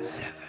seven.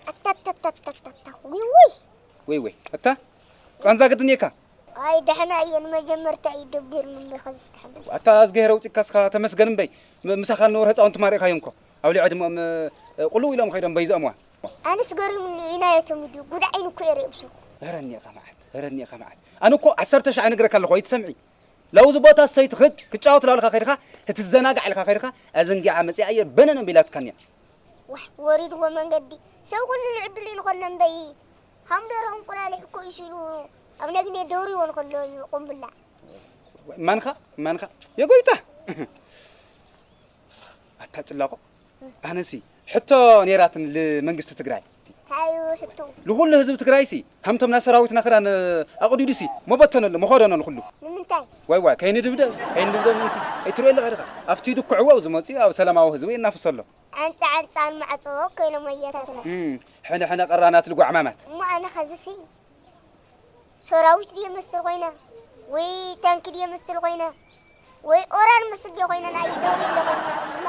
ኣታታታታታታ ውይ ውይ ወይ ወይ ኣታ ቃንዛ ግድን እየካ ኣይ ደሕና እየ ንመጀመርታ እዩ ደቢርኒ እምበይ ከዚ ዝድሓን ኣታ እዝግሄር ኣውፂካስካ ተመስገን እምበይ ም- ምሳኻ ንወርሒ ህፃውንቲ ማሪእካዮም እኮ ኣብ ልዕድሞኦም እ፣ ቁልው ኢሎም ከይዶም በይዘኦምዋ ኣነስ ገሪሙኒ ኢናዮ ተሚዱ ጉድ ዓይኑ እኮ እየ ርእየ ብስሩ እረ እኒኻ መዓት እረ እኒኻ መዓት ኣነ እኮ ዓሰርተ ሻዕ ይነግረካ ኣለኹ ኣይትሰምዒ ላውዚ ቦታ ሰይቲ ክድ ክጫወት ላልካ ከይድካ ክትዘናጋዕ ኢልካ ከይድካ ኣዘንጊዓ መፂኣ እየ በነን ኣቢላትካኒ እያ ዋሕ ወሪድዎ መንገዲ ሰብ ኩሉ ንዕድሉ እዩ ንኸሎ እምበይ ሃምደረ እንቁላሊሕ እኮ እዩ ሲሉ ኣብ ነግኔ ደውሪዎ ንኸሎ እዚ ቁምብላ ማንኻ ማንኻ የጎይታ ኣታ ጽላቆ ኣነሲ ሕቶ ኔራትን ልመንግስቲ ትግራይ እንታይ እዩ ሕቶ ልኩሉ ህዝቢ ትግራይሲ ከምቶም ናይ ሰራዊትና ክዳን ኣቕዲዱሲ መበተነሉ መኸደኖ ንኩሉ ንምንታይ ዋይ ዋይ ከይንድብደብ ከይንድብደብ ምንቲ ኣይትሪኦ ኣለኻ ድኻ ኣብቲ ድኩዕዎ ዝመፅኡ ኣብ ሰላማዊ ህዝቢ የናፍሶ ኣሎ ዓንፃ ዓንፃ ንማዕፆ ኮይኖም ኣያታትና እም፣ ሕነ ሕነ ቀራናት ልጓዕማማት እሞ ኣነ ኸዝሲ ሰራዊት ድየ መስል ኮይነ ወይ ታንኪ ድየ መስል ኮይነ ወይ ኦራል መስል ድየ ኮይነ ናይ ደውሪ ኢለ ኮይነ ዝብላ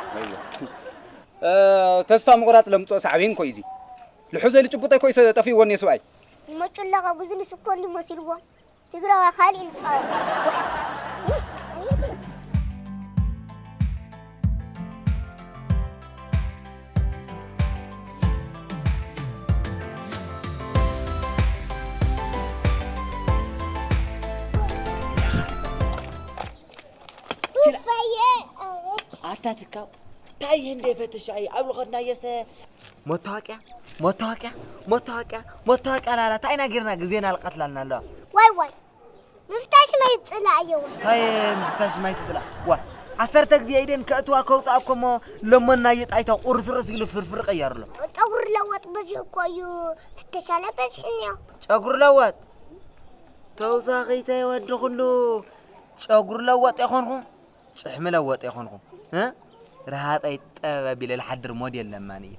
ተስፋ ምቑራፅ ለምፅኦ ሳዕቤን ኮ እዩ እዚ ልሑዘ ኢሉ ጭቡጠይ ኮ እዩ ጠፊእዎ እኒኦ ስብኣይ ይመጩለኻ ብዙ ንስኮ እንዲ መሲልዎ ትግራዋ ካሊእ ንፃወት ኣታ ትካው እንታይ ይህን ደይ ፈተሻ እዩ ኣብ ልኸድናዮሰ መታወቅያ መታወቅያ መታወቅያ መታወቅያ ላላ እንታይ ኢና ጌርና ግዜና ልቀትላልና ኣለዋ ዋይ ዋይ ምፍታሽ ማይ ትፅላእ እየዋ እንታይ ምፍታሽ ማይ ትፅላ ዋ ዓሰርተ ግዜ ኢደን ከእትዋ ከውፅኣ እኮ እሞ ለመናዮ ጣይታ ቁርስ ርእስ ኢሉ ፍርፍር ቀየርሎ ጨጉሪ ለወጥ በዚሑ እኮ እዩ ፍተሻ ለበዝሕንዮ ጨጉሪ ለወጥ ተውሳኺተይ ወዲ ኩሉ ጨጉሪ ለወጥ የኾንኹ ጭሕሚ ለወጥ የኾንኹ እ ርሃፀይ ጠበብ ኢለ ልሓድር ሞዴል ለማን እየ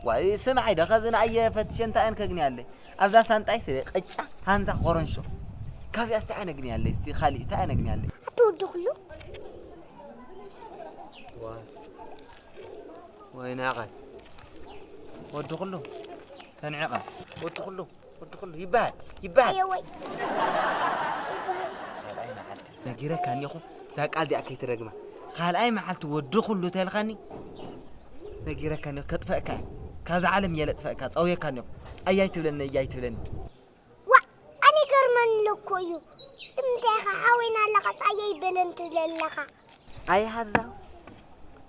ዋይ ስምዓይ ዶ ኸዚ ንኣየ ፈትሸ እንታይ እየን ከግንያለይ ኣብዛ ሳንጣይ ስለ ቅጫ ሃንዛ ኮረንሾ ካብዚኣ ስታይ ነግንያለይ እስቲ ካሊእ ስታይ ነግንያለይ ኣትወዲ ኩሉ ወይናቐ ወዲ ኩሉ ተንዕቐ ወዲ ኩሉ ወዲ ኩሉ ይበሃል ይበሃል ኣየወይ ይበሃል ካልኣይ መዓልቲ ነጊረካ እኒኹ እዛ ቃል እዚኣ ከይትደግማ ካልኣይ መዓልቲ ወዲ ኩሉ ተልኻኒ ነጊረካ እኒኹ ከጥፈእካ እየ ካብዛ ዓለም እየ ለጥፈእካ ፀውየካ እኒኹ ኣያይ ትብለኒ እያይ ትብለኒ እኮ እዩ። ንምንታይ ኢኻ ሓወይና ኣለኻ ጻየይ በለን ትብል ኣለኻ? ኣይ ሃዛው፣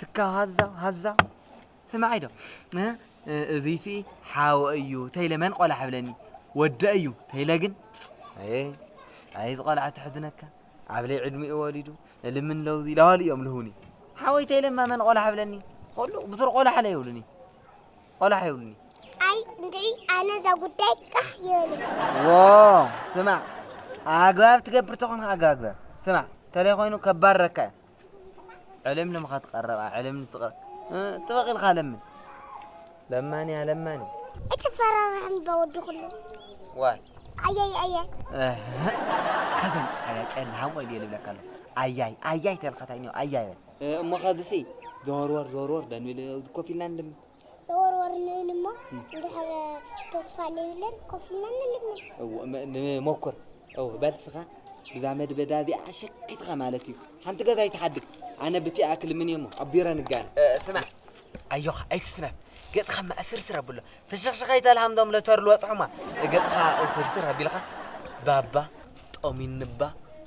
ትካው ሃዛው፣ ሃዛው። ስማዓይ ዶ፣ እ፣ እ፣ እዚሲ ሓወ እዩ ተይለ መን ቆላሕ ብለኒ፣ ወደ እዩ ተይለ ግን፣ ኣየ፣ ኣየ፣ እዚ ቆልዓ ተሕዝነካ። ኣብ ለይ ዕድሚኡ ወሊዱ፣ ልምን ለውዚ ኢላዋሉ እዮም ልህውኒ። ሓወይ ተይለማ መን ቆላሕ ብለኒ፣ ኩሉ ብትር ቆላሕ ለይ ይብሉኒ። ቆላሕ ይብሉኒ። ኣይ እንድዒ፣ ኣነ እዛ ጉዳይ ቃሕ ይበለኒ። ዎ፣ ስማዕ፣ ኣግባብ ትገብር ተኾንካ ኣግባብ ግበር። ስማዕ፣ ተለይ ኮይኑ ከባረካ እያ። ዕልምልም ኸትቐረብ፣ ኣ፣ ዕልምልም ትቕረ-፣ እ፣ ጥበቕ ኢልካ ለምን። ለማንያ፣ ለማንያ። እቲ ፈራርሕን በወዲ ኩሉ። ዋይ። ኣያይ፣ ኣያይ። እህ፣ ኸተንጥኻያ ጨለ ሃሞ ኢሉ ልብለካ ኣሎ። ኣያይ፣ ኣያይ ተልካ ታይ እኒኦ፣ ኣያይ በል። እ፣ እሞ ኸዚሲ ዘወርወር፣ ዘወርወር ደንብል ኮፍ ኢልና ንልምን። ዘወርወር ንብል እሞ፣ እም። እንድሕር ተስፋ ለይብለን ኮፍ ኢልና ንልምን። እዎ፣ ም-፣ ንሞክር። እዎ፣ በል እስኻ ብዛ መድበዳ እዚኣ ኣሸኪትኻ ማለት እዩ። ሓንቲ ገዛ ኣይትሓድግ። ኣነ ብቲኣ ክልምን እየ እሞ፣ ኣብ ቢሮ ንጋነ። እ፣ ስማዕ፣ ኣዮኻ፣ ኣይትስነፍ። ገጽኻ ማእስርስር ኣብሎ። ፍሽኽሽኽ ኣይተልሃምዶም ለተር ልወጥሑማ። ገጽኻ እውስርትር ኣቢልኻ፣ ባባ፣ ጦሚንባ፣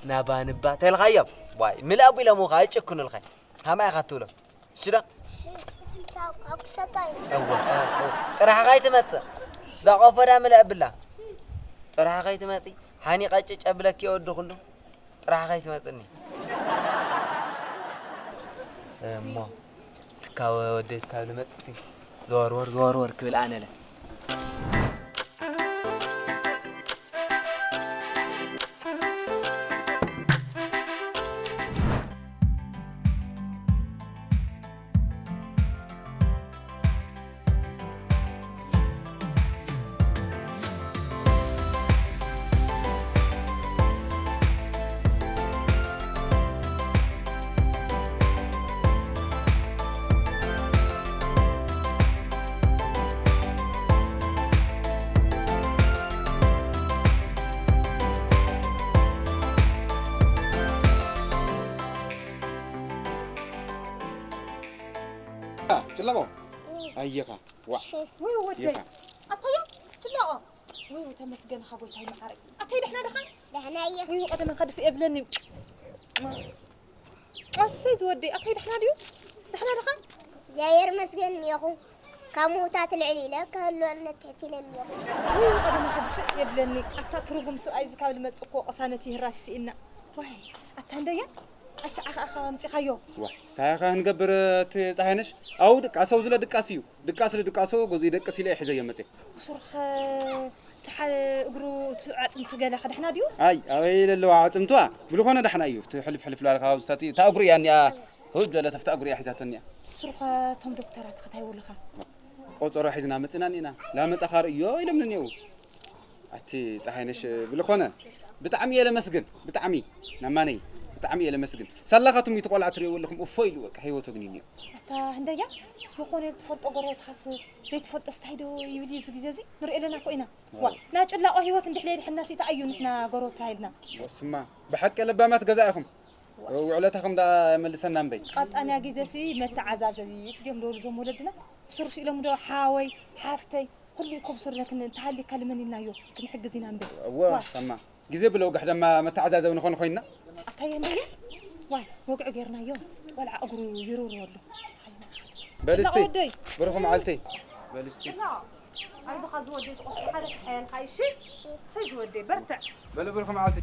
ናባንባ፣ ተልኻዮም። ዋይ፣ ምልእ ኣቢሎምኻ፣ ኣይጨክኑልኻይ። ሃማይ ኢኻ ትብሎም። ሽዳ? እሺ፣ እታ ኣብ ክሰታ እዩ። እወ፣ እወ፣ እወ። ጥራሕኻ ኣይትመጽእ። ዳቆፎ ዳ ምልእ ኣብላ። ጥራሕኻ ኣይትመጽእ። ሓኒቐ ጭጭ ኣብለኪ ወዲ ኩሉ። ጥራሕኻ ኣይትመጽእኒ። እሞ፣ ትካወ ወደይ ትካብ ልመጽእ። ዘወርወር፣ ዘወርወር ክብል ኣነለ። ጭለቆ፣ ኣየኻ፣ ዋ፣ ወይ ወደይ፣ ይኻ። ኣታዮ፣ ጭለቆ። ወይ ተመስገን ኻ ጎይታይ መሓረይ። ኣታይ ደሕና ደኻ? ደሕና እየ። ወይ ቀደመ ኻ ድፍእ የብለኒ። ኣሰይ ዝወደይ፣ ኣታይ ደሕና ድዩ? ደሕና ደኻ? እግዚኣብሔር ይመስገን እኒኦኹ። ካብ ምውታት ልዕል ኢለ ክህልወኒ ትሕት ኢለ እኒኦኹ። ወይ ቀደመ ኻ ድፍእ የብለኒ። ኣታ ትርጉም ሰብኣይ እዚ ካብ ልመጽእ እኮ ቅሳነት ይህራስ ይስኢና። ዋይ፣ ኣታ እንደያ? ኣሻዓ ኸኣ ኸ ኣምጺኻዮ? ዋ፣ እንታይ ኸ ክንገብር እቲ ጸሃይነሽ? ኣው ድቃሰው ዝለ ድቃስ እዩ። ድቃስ ልድቃሶ ገዙ ይደቅስ ኢለ እየ ሒዘዮ መጽየ። ብሱርኸ እቲ ሓደ እግሩ እቲ ኣዕጽምቱ ገለ ከደሕና ድዩ? ኣይ፣ ኣበይ ለለዋ ኣዕጽምትዋ? ብልኾነ ዳሕና እዩ። እቲ ሕልፍ ሕልፍ ላልካ ካብዝታት እታ እግሩ እያ እኒኣ። ህው ዝበለት ኣብታ እግሩ እያ ሒዛቶ እኒኣ። ብሱርኸ እቶም ዶክተራት ኸታይ ወልኻ? ቆጸሮ ሒዝና መጽና እኒና። ላመጻኻ ርእዮ ኢሎምኒ እኒአው። ኣቲ ጸሃይነሽ ብልኾነ ብጣዕሚ እየ ለመስግን። ብጣዕሚ ናማነይ ብጣዕሚ እየ ለመስግን። ሳላኻቱም እቲ ቆልዓ ትርእይዎ ኣለኹም እፎይ ኢሉ በቃ ህይወቱ ግን እኒኦ። ኣታ ህንደያ፣ መኾነ ትፈልጦ ጎረቤትኻስ ዘይትፈልጦ ስታይ ዶ ይብል እዩ እዚ ግዜ እዚ? ንርኢ ኣለና እኮ ኢና። ዋ፣ ዋው። ናይ ጭላቆ ህይወት እንድሕር ለይድሕናስ እንታይ እዩ ንሕና ጎረቤት ተባሂልና? ወስማ፣ ብሓቂ ለባማት ገዛ ኢኹም። ዋው። ውዕለታኹም ደኣ የመልሰና እምበይ። ቀጣንያ ግዜሲ መተዓዛዘቢት ድዮም ደወሉ እዞም ወለድና? ብስርሱ ኢሎም ዶ ሓወይ፣ ሓፍተይ፣ ኩሉ እኮ ብሱርነ ክን-፣ እንተሃሊካ ልመን ኢልናዮ፣ ክንሕግዝ ኢና እምበይ። እወ፣ ዋ። ሰማ። ግዜ ብለውጋሕ ደማ መተዓዛዘቢ ንኾን ኮይንና። ኣታየ እምበየ? ዋይ፣ ወግዒ ጌርናዮ። ቆልዓ እግሩ ይርውርዎ ኣሎ። ንስኻ ይመዓኻ። በል እስቲ፣ ጭላቕ ወደይ። ብሩኽ መዓልቲ። በል እስቲ። ጭላቕ፣ ኣይዞኻ ዝወደይ፣ ዝቆስልካ ዶ ተሓየልካ፣ እሺ? እሺ ዝወደይ፣ በርትዕ። በል ብሩኽ መዓልቲ።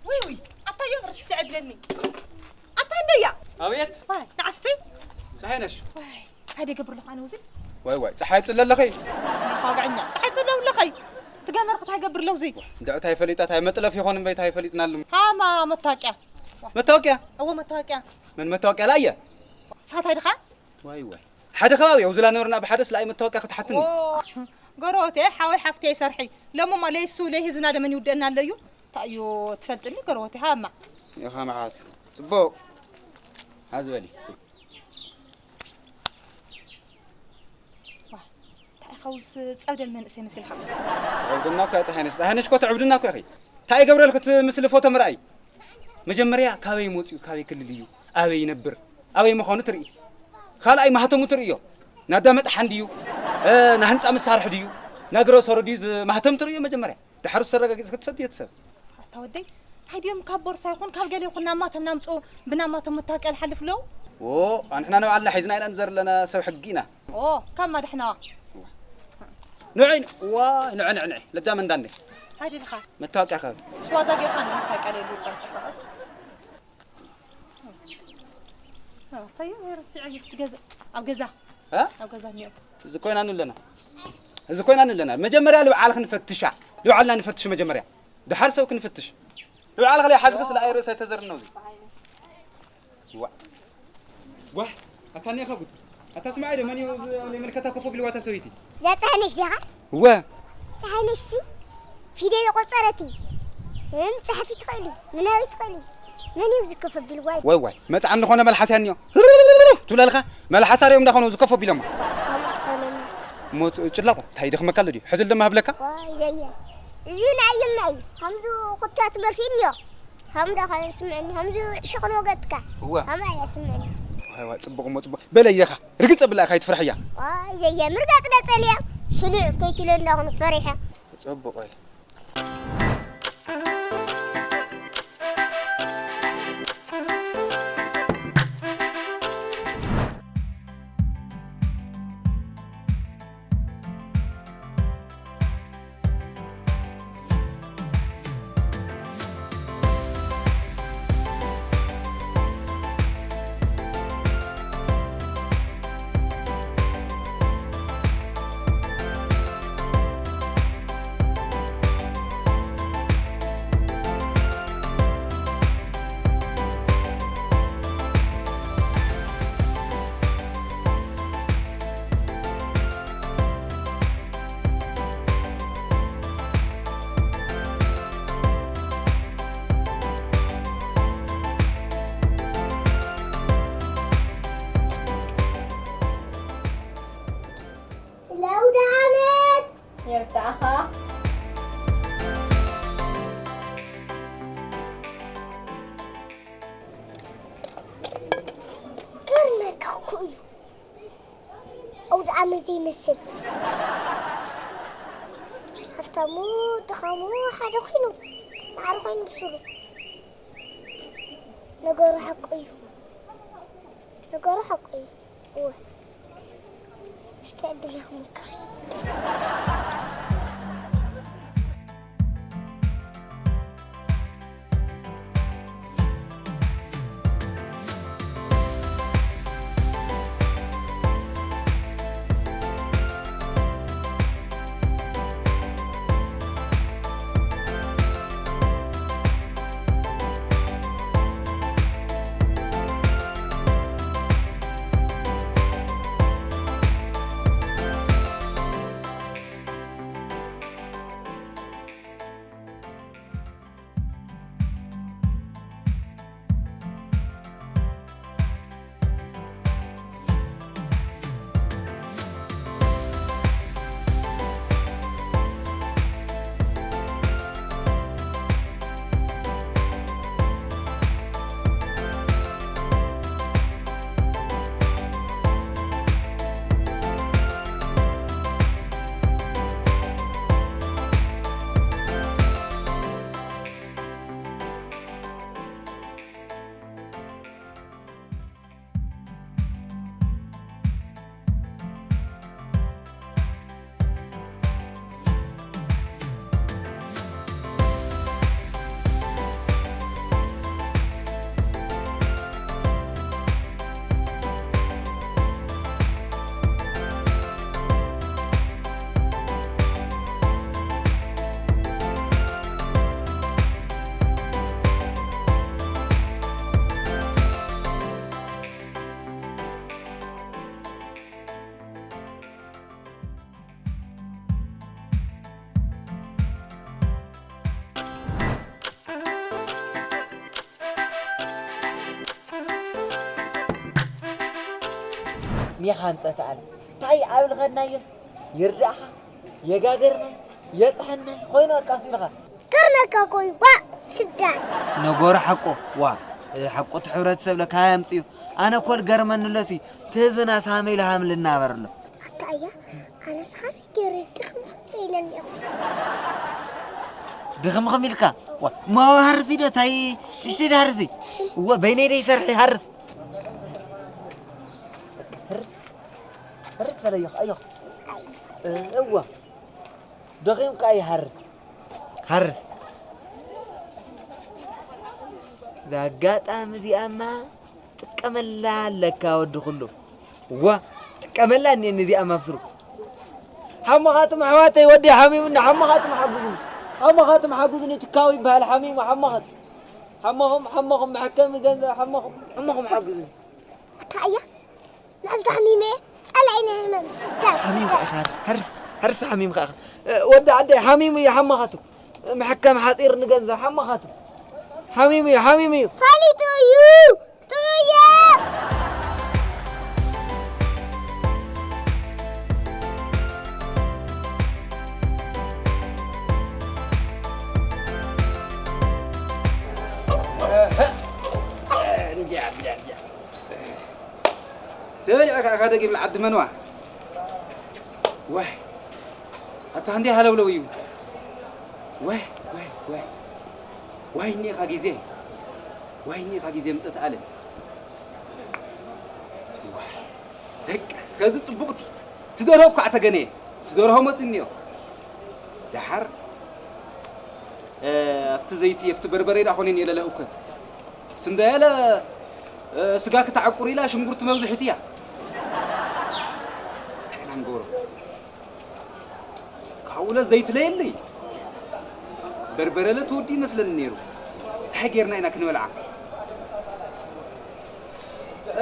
ውይ፣ ውይ፣ ኣታዮ ርስዕ ብለኒ። ኣታ እንደያ። ኣቤት። ዋይ፣ ንዓስቲ። ፀሓይ ነሽ? ዋይ፣ እንታይ ደገብር ኣለኹ ኣነ ውዚ? ዋይ፣ ዋይ፣ ፀሓይ ፅለ ኣለኸይ? ወግዐኛ፣ ፀሓይ ፅለ ኣለኸይ? ትገመር ክታይ ገብር ኣለውዚ? እንድዒ ታይ ፈሊጣ፣ ታይ መጥለፍ ይኾን እምበይ፣ ታይ ፈሊጥናሉ? ሃማ መታወቂያ። መታወቂያ? እዎ፣ መታወቂያ። መን መታወቂያ ላየ? ሳታይ ድኻ? ዋይ፣ ዋይ። ሓደ ከባቢ ያው ዝላ ነበርና ብሓደስ ለኣይ መታወቂያ ክትሓትኒ። ኦ፣ ጎረቤቴ፣ ሓወይ ሓፍተይ ሰርሒ። ለሞማ ለይሱ ለይህዝና ደመን ይውደአና ኣለዩ። ታዩ ትፈልጥኒ ጎረቤቴ፣ ሃማ። ኢኻ መዓት። ጽቡቕ። ሃዝ በሊ። ዋ፣ እንታይ ኢኻ ውስ ጸብደል መንእሰይ መሲልካ? ትዕብድና እኮ እያ፣ ፀሓይነሽ። ፀሓይነሽ እኮ ትዕብድና እኮ ኢኺ። እንታይ ይገብረልኪ እቲ ምስሊ ፎቶ ምርኣይ? መጀመርያ ካበይ መፂኡ፣ ካበይ ክልል እዩ፣ ኣበይ ይነብር፣ ኣበይ ምዃኑ ትርኢ። ካልኣይ ማህተሙ ትርእዮ። ናዳ መጥሓን ድዩ? እ፣ ናህንጻ መሳርሒ ድዩ? ናግረሰሩ ድዩ? ዝ-፣ ማህተም ትርእዮ መጀመርያ። ድሓር እሱ ኣረጋጊጽ ክትሰድ እየ ትሰብ። ኣታ ወደይ፣ እንታይ ድዮም ካብ ቦርሳ ይኹን ካብ ገለ ይኹን ናብ ማተም ናምጽኡ ብናብ ማተም መታወቂያ ዝሓልፍ ኣለዉ? ዎ፣ ኣንሕና ንባዕልና ሒዝና ኢና ንዘር ኣለና ሰብ ሕጊ ኢና። ኦ፣ ካብ ማድሕና። ንዕይ፣ ዋይ፣ ንዕ፣ ንዕ፣ ንዕ፣ ለዳም እንዳንዴ። ኣይደልኻ። መታወቂያ ካብ። ሽዋዛ ጌርካ ነው መታወቂያ ለይሉ ይባል ተሳቐስ። ኣዎ፣ ታዩ፣ ወይ ረሲዐ ይፍት ገዛ፣ ኣብ ገዛ። እ? ኣብ ገዛ እኒኦ። እዚ ኮይና ንለና። እዚ ኮይና ንለና። መጀመርያ ልብዓል ክንፈትሻ። ልብዓልና ንፈትሽ መጀመርያ። ድሓር ሰብ ክንፍትሽ። ልብዓል ከለይ ሓዝክስ ለኣይ ርእሰ ተዘርነው እዚ። ዋ። ዋ። ኣታ ኔኻ ጉድ። ኣታ ስማዒ ዶ መን እዩ ዝምልከታ ኮፍ ቢልዋ እታ ሰበይቲ? እዛ ፀሓይነሽ ዲኻ? እወ። ፀሓይነሽ ሲ ፊደል የቆፀረት እም ፅሕፊ ትኽእሊ ምናቢ ትኽእሊ መን እዩ ዝከፍ ቢልዋ? ዋይ ዋይ መፅዓ እንኾነ መልሓስ ያኒዮ ትብለልካ መልሓሳ ሪኦም እንዳኾኑ ዝከፍ ቢሎማ። ከምኡ ትኾነኒ። ሞት ጭላቆ እንታይ ይደኽመካ ኣሎ ድዩ? ሕዝል ድማ ህብለካ? ዋይ ዘየ እዚ ናይ ይምና እዩ ከምዚ ኩታ ትመርፊ እኒዮ ከምዚ ኸ ስምዕኒ ከምዚ ዕሾኽ ንወገጥካ እወ። ከምኣ እያ ስምዕኒ። ዋይ ዋይ ፅቡቕ እሞ ፅቡቕ በለ ኢኻ ርግፅ ኣብላ ኢኻ ኣይትፍርሕያ። ዋይ ዘየ ምርጋፅ ዶ ፀልያ ስሉዕ ከይትብለ እንዳኹን ፈሪሐ። ፅቡቕ በለ። ስለ ኣውደ ዓመት ይርዳእኻ። ገርመካ እኮ እዩ። ኣውደ ዓመት ዘይመስል። ሃፍታሙ ድኻሙ ሓደ ኮይኑ፣ ማዕረ ኮይኑ ብስሩ። ነገሩ ሓቁ እዩ። ነገሩ ሓቁ እዩ። እወ። እስቲ ዕድል ይኹንካ። ኒኻ ኣምፀት ኣለ እንታይ ኣብ ልኸድናዮስ ይርዳእኻ የጋገርና የጥሐና ኮይኑ ኣቃፊልኻ ገርመካ ኮይ ባ ስዳን ነገሩ ሓቆ ዋ ሓቁ እቲ ሕብረተሰብ ለካ ኣምፅኡ። ኣነ እኮ ልገርመኒ ሎሲ እቲ ህዝብና ሳመይ ልሃም ልናበር ኣሎ። ኣታ እያ ኣነ ስኻብ ገይረ ድኽምኽም ኢለኒ እኹ። ድኽምኽም ኢልካ? ዋ፣ እሞ ሃርሲ ዶ ታይ? እሺ፣ ዳሃርሲ። እሺ። እወ፣ በይነይ ደይ ሰርሒ ሃርስ። ሃርስ ኣለዮ ኣዮ። እወ። ደኺምካ ይሃር። ሃርስ። ዛጋጣሚ እዚኣማ ጥቀመላ ኣለካ ወዲ ኩሉ። ዋ፣ ጥቀመላ እኔ ነዚኣ ማብስሩ። ሓሞኻትም ኣሕዋተይ ወዲ ሓሚሙና፣ ሓሞኻትም ሓግዙኒ። ሓሞኻትም ሓግዙኒ፣ ትካዊ ይበሃል ሓሚሙ፣ ሓሞኻት-፣ ሓሞኹም፣ ሓሞኹም መሐከሚ ገንዘብ፣ ሓሞኹም፣ ሓሞኹም ሓግዙኒ። ኣታ እያ፣ ንዕስ ዶ ሓሚመ እየ? ጸላኢ ናይ ሕማም ስጋር፣ ሓሚምካ ስጋር። ኢኻ፣ ሃርስ፣ ሃርስ ሓሚምካ ኢኻ። እ፣ ወዲ ዓደይ ሓሚሙ እዩ፣ ሓሞኻቱ። መሐከሚ ሓጺር ንገንዘብ፣ ሓሞኻቱ። ሓሚሙ እዩ፣ ሓሚሙ እዩ። ፈሊጡ እዩ። ጥዑየ። እንዲያ፣ እንዲያ፣ እንዲያ። ተበሊዐ ከዓ ደጊም ልዓዲ መንዋ። ዋይ፣ ኣታ ክንደይ ሃለውለው እዩ። ዋይ፣ ዋይ፣ ዋይ። ዋይ እኒኻ ግዜ። ዋይ እኒኻ ግዜ ምጸት ኣለም። ዋይ። በቃ፣ ከዚ ጽቡቕቲ። ትደርሆ እኳ ተገነየ። ትደርሆ መጽእ እኒኦ። ደሓር፣ እ፣ ኣብቲ ዘይቲ፣ ኣብቲ በርበረ ደኣ ኾነ እኒኦ ለለ ህውከት። ስንዳያለ፣ እ፣ ስጋ ክተዓቁር ኢላ ሽንጉርቲ መብዝሒት እያ። እንታይ ኢና ንገብሮ? ካብኡለ ዘይትለየለይ። በርበረለ ትወዲ ይመስለኒ ነይሩ። እንታይ ጌርና ኢና ክንበልዓ?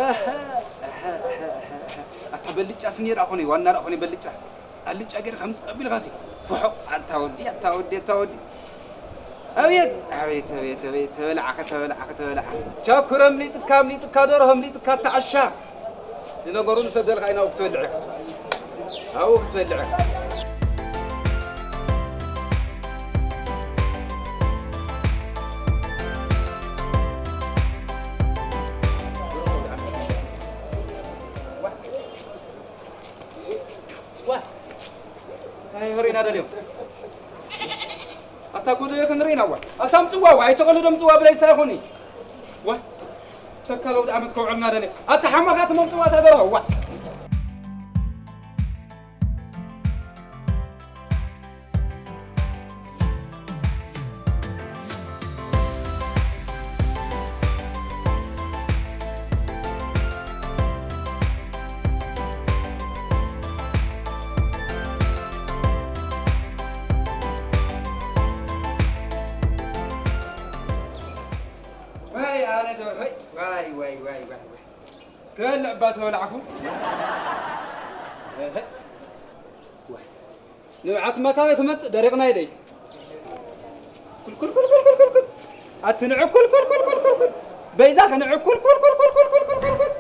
እህ፣ እህ፣ እህ፣ እህ፣ እህ። ኣታ በልጫስ እኒኦ ደኣ ኾነ፣ ዋና ደኣ ኾነ በልጫስ። ኣልጫ ጌርካ ምጽእ ኣቢልካሲ። ፍሖ፣ ኣታ ወዲ፣ ኣታ ወዲ፣ ኣታ ወዲ። ኣቤት፣ ኣቤት፣ ኣቤት፣ ኣቤት፣ ተበላዕካ፣ ተበላዕካ፣ ተበላዕካ። ቻኩረ ኣምሊጥካ፣ ኣምሊጥካ፣ ደርሆ ኣምሊጥካ፣ ኣታ ዓሻ። ንነገሩ ንሰብ ዘልካ ኢና ክትበልዕ ኢኻ። ኣብኡ ክትበልዕ ኢኻ። ዋ፣ እንታይ ሆሪና ደልዮም? ኣታ ጉድ ክንርኢ ኢና። ዋ፣ ኣታ ምጽዋ፣ ዋ፣ ኣይተቐልዶ ምጽዋ ብለይ ሳይኾኒ። ዋ፣ ተካለው ዓመት ከውዕልና ደልዮም። ኣታ ሓማኻ ትመምጽዋ ታደረኸ። ዋ። ዋይ ኣነ ደርሆይ፣ ዋይ፣ ዋይ፣ ዋይ፣ ዋይ፣ ዋይ። ክበልዕ እባ ተበላዕኩ። እህ። ዋይ። ንብዓት መካበ ክመጽእ ደሪቕና ኢለይ። ኩልኩል፣ ኩልኩል፣ ኩልኩል፣ ኩል። ኣቲ ንዕኩል፣ ኩልኩል፣ ኩልኩል፣ ኩል። በይዛ ከንዕኩል፣ ኩልኩል፣ ኩልኩል፣ ኩልኩል፣ ኩል።